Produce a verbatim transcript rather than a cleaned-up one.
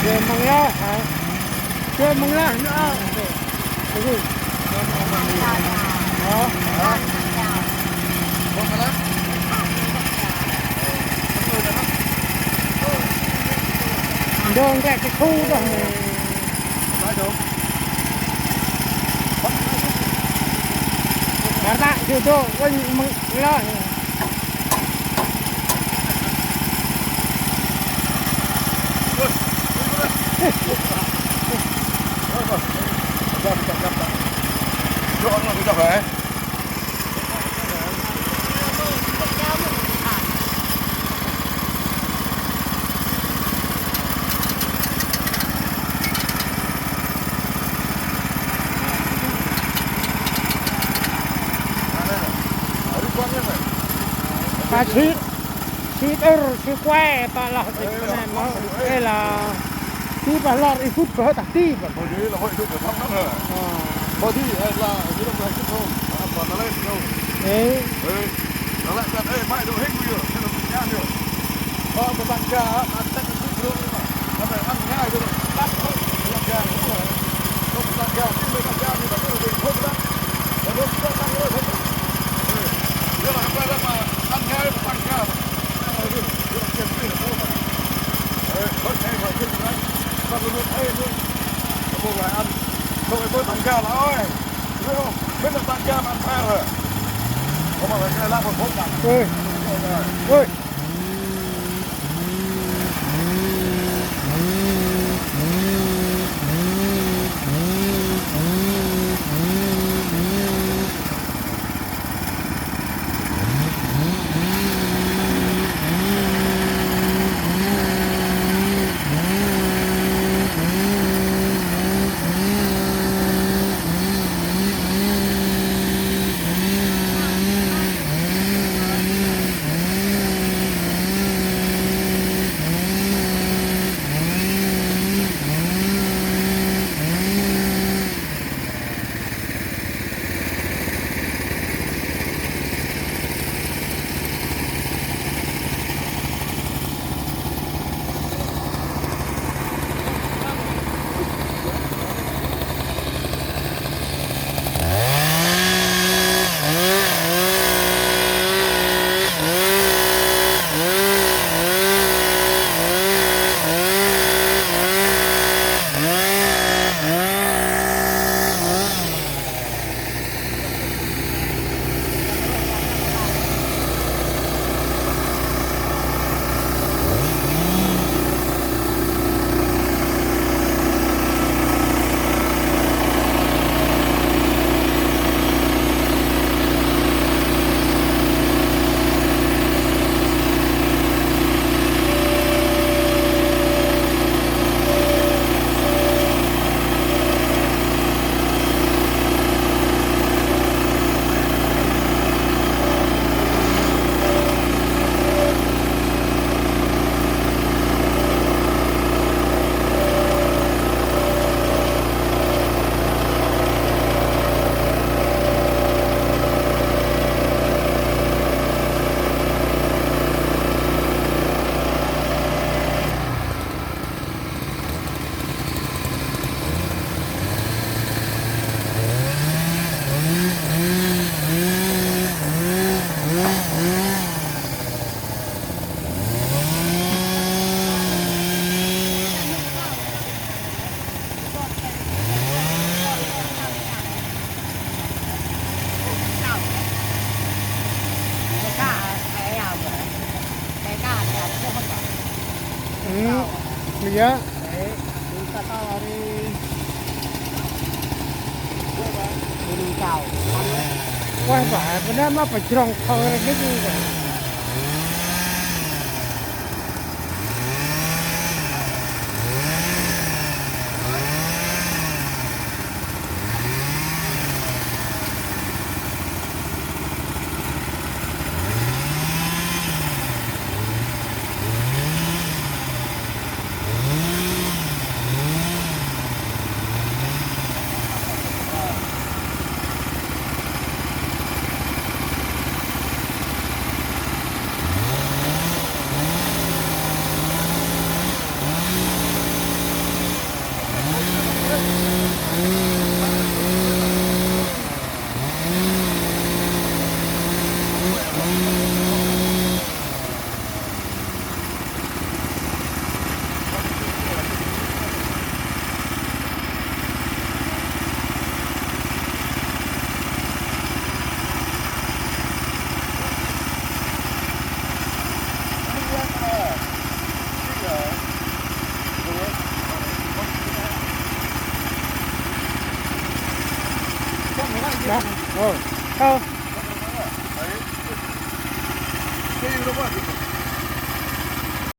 Kê măng ya, hả? Kê măng ya, nó. Ơ, ơ. Ndong kẹ kơ khu đŏng. Bar ta jô đô uănh măng lơi. Ba sĭt, sĭt ur, sĭt kuê, ba lah sĭt kuê nê mâu, ê lah. Ti ba lor i bŭt ba hơt ah ti ba. Ơ, di lah hơi dŭt ba thŏng nâng hơ. Ơ. Ba di, ê lah, di lah hơi dŭt thŏng. Ba ba na lê thŏng. Ê. Ê. Lah lah, ê, mai dŭt hêng yơ, thŏng nâng nhan yơ. Ba ba tăng ca, ăn tết dŭt bro ma. Ba ba ăn ngai dŭt, tăng ca, tăng ca, tăng ca, tăng ca, tăng ca. Ê. Yơ lah, ba ba ăn ngai, tăng ca. Ui. Ui. Ya. Ê, ƀư ta tao ri. Ƀư nâng cao. Ueh, bah, bơ nê ma pajrong thoi rê gĭt. Ơ.